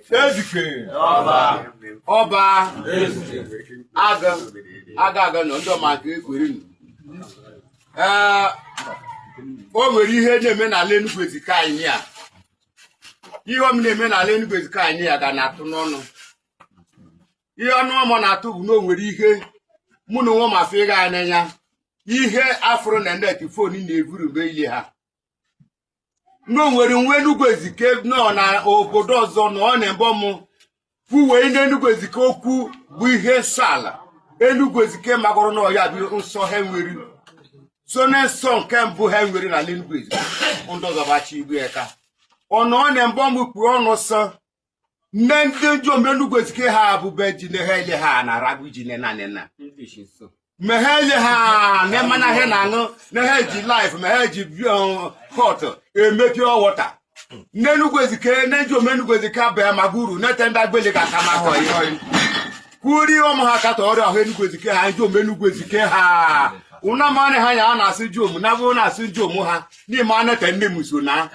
Ezike ọba aga aga aga nọ ndị ọma nke ekweri nụ. Ee, o nwere ihe na-eme n'ala Enugu Ezike anyị a. Ihe ọm na-eme n'ala Enugu Ezike anyị a ga na-atụ n'ọnụ. Ihe ọnụ ọmụ na-atụ bụ na o nwere ihe mụ na onwe m afọ ịga n'anya, ihe afụrụ na net phone na-evuru mgbe ile ha na o nwere nwa Enugu Ezike nọ na obodo ọzọ na ọ na-embọ mụ kwuwee n'Enugu Ezike okwu bụ ihe nsọ ala Enugu Ezike magọrọ na ọya bụ nsọ ha nwere so na nsọ nke mbụ ha nwere n'ala Enugu Ezike. Ndị ọzọ bachi igwe eka ọnụ ọ na-embọ mụ kpuo ọnụ sọ nne ndị njom Enugu Ezike ha abụbe ji na ha ele ha na-aragbu ji na naanị na ma ha ele ha na mmanya ha na-aṅụ na ha ji life ma ha ji hot eme pure water. Nne Enugu Ezike nne njom Enugu Ezike abịa maga uru nete ndị agbele ga aka maka ọyị kwuri ụmụ ha katọ ọrịa ahụ Enugu Ezike ha njom Enugu Ezike ha ụna manị ha ya a na-asị jom na bụ na-asị jom ha n'ime anete nne m so na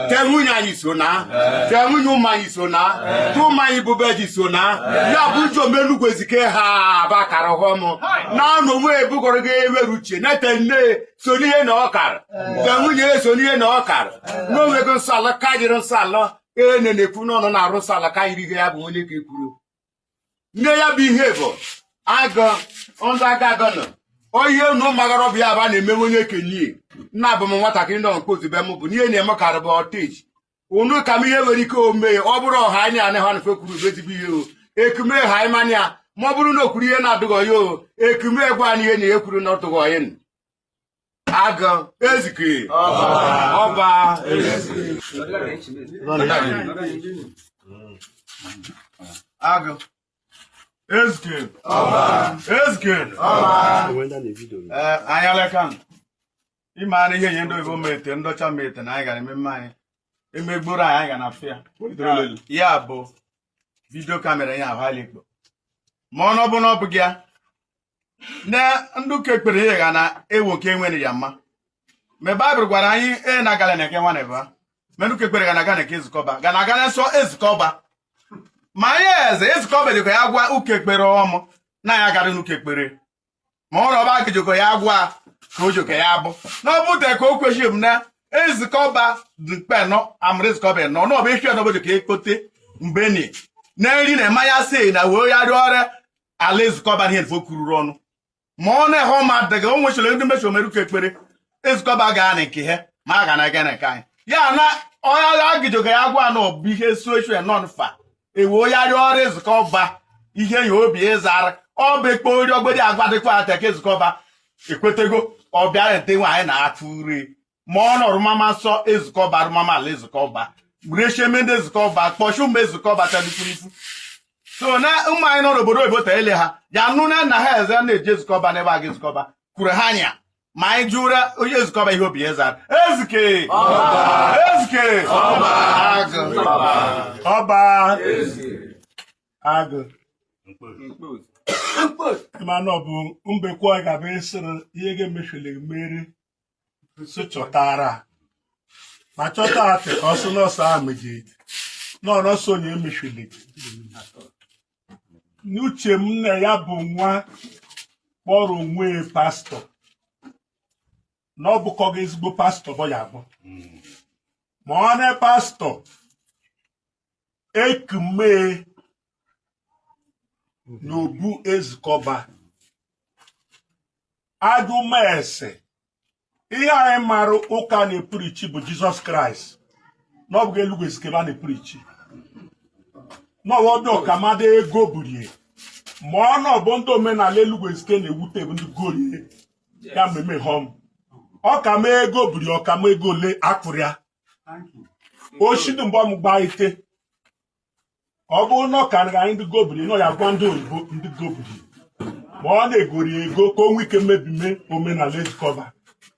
te nwunye anyị so na te nwunye ụmụ anyị so na te ụmụ anyị bụ beji so na ya bụ jom Enugu Ezike ha bakara họm na anụ onwe ebugọrọ gị ewere uche nete nne so n'ihe na ọkara te nwunye so n'ihe na ọkara na onwego nsọ ala ka jiri nsọ ala ene na-ekwu n'ọnụ na-arụ nsọ ala ka yiri ihe ya bụ onye ka ekwuru nne ya bụ ihe bụ agụ ndị aga agụ nọ ihe unu magara ọbịa aba na-emewe onye kenye nna abụ m nwatakịrị nọ nke ozugbo m bụ n'ihe na-eme karị bụ ọteji unu ka m ihe nwere ike ome ọ bụrụ ọha anyị anị ha nfe kwuru bụ ezigbo ihe o ekume ha ịmanya ya ma ọ bụrụ na o kwuru ihe na-adụghị ya o ekume gwa anyị ihe na ihe kwuru na ọtụghị ọyị agụ Ezike ọba. Agụ Ezike Ezike. Ee, anyị aleka ịma na ihe nye ndị oyibo mete ndị ọcha mete na anyị gara eme mme anyị emegboro anyị anyị ga na afịa ya bụ video camera ya ahụ alikpo ma ọ nọbụ na ọ bụghị ya na ndị ụka ekpere ihe ga na ewo nke enwere ya mma mgbe Baịbụl gwara anyị e na agala na eke nwa na ebe ma ndị ụka ekpere ga na aga na eke ezukọba ga na aga na nsọ ezukọba ma anyị eze ezukọba dịka ya gwa ụka ekpere ọmụ na ya gara n'ụka ekpere ma ọ rọba gịjikọ ya gwa ka o jikọ ya bụ na ọ bụte ka o kwesịrị m na ezukọba dukpe nọ amụrụ ezukọba nọ na ọ bụ efi ọnọbụ ka ekote mgbe ni na nri na mmanya si na wee ya rịọ ọrịa ala ezukọba ihe mfe kwururu ọnụ ma ọ na-ehe ọma adịghị o nwechara ndị mechi omeruka ekpere ezukọba gaa na nke ha ma a ga na aga na nke anyị ya na ọya agịjoga ya gwa na ọ bụ ihe su echu nọn fa ewe onye arịọ ọrụ ezukọba ihe ya obi ịzara ọ bụ ekpe ori ogbedi agwa dịkwa ata ka ezukọba ekwetego ọ bịara nte nwaanyị na-atụ uri ma ọ nọrụ mama nsọ ezukọba arụmama ala ezukọba rechie ndị ezukọba kpọchi ụmụ ezukọba tadịkwuru so na ụmụ anyị nọ n'obodo oyibo ta ele ha ya nụ na nna ha eze na-eji ezukọba n'ebe aga ezukọba kwuru ha anya ma anyị jụrụ onye ezukọba ihe obi eze Ezike Ezike Agụ ọba agụ mana ọ bụ mbekwa ga-abụ ịsịrị ihe ga-emefele mmeri so chọtara ma chọta atị ka ọsọ nọọsụ ahụ mejiri nọọrọ so onye emefele n'uche m na ya bụ nwa kpọrọ onwe pastọ na ọ bụkọghị ezigbo pastọ bụ ya bụ ma ọ na pastọ ekume n'obu ezukọba agụmese ihe anyị mara ụka na-epurichi bụ Jizọs Kraịst na ọ bụghị Enugu Ezike a na-epurichi n'ọwọdụ ọkamada ego burie ma ọ na ọbụ ndị omenala Enugu Ezike na-ewute bụ ndị gorie ya mmemme họm ọkama ego burie ọkama ego ole akwụrụ ya oshidu mgbe ọmụgba ite ọ bụrụ na ọ karịrị anyị ndị gobiri nọ ya gwa ndị oyibo ndị gobiri ma ọ na-egori ego ka o nwee ike mebime omenala ezukọba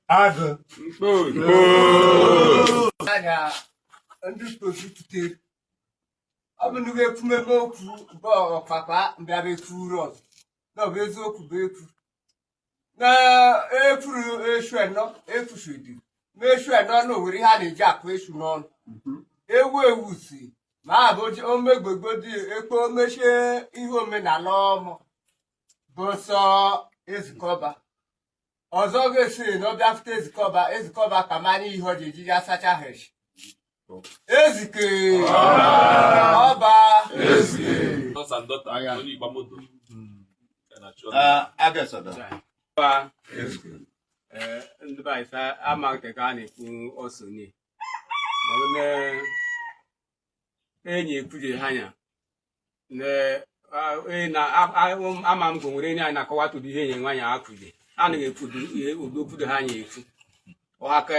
agụ. Ndị prostitute ọ bụ ndị ga-ekwumebe okwu bụ ọpapa mbịaba ekwuru ọzọ na ọ bụ eziokwu bụ ekwu na ekwuru eshu enọ ekwuchidi ma eshu enọ na owere ihe a na-eji akụ eshu n'ọnụ ewu ewu si Ma abụ omegbegbo dị ekpe omechie ihe omenala ọmụ bụ sọ ezukọba. Ọzọ ga-esi na ọbịa fute ezukọba ezukọba ka mara ihe ọ ji eji ya sacha ha echi. Ezike ọba. Ndị be anyị sị amaghị ka a na-ekwu ọsọ ni ma ọ bụ na enyi ekwuje ha anya na ama m ka o nwere enyi anyị na-akọwatụrụ ihe enyi nwaanyị akwuje anaghị ekwudu ihe udo kwudo ha anya ekwu ọha ka.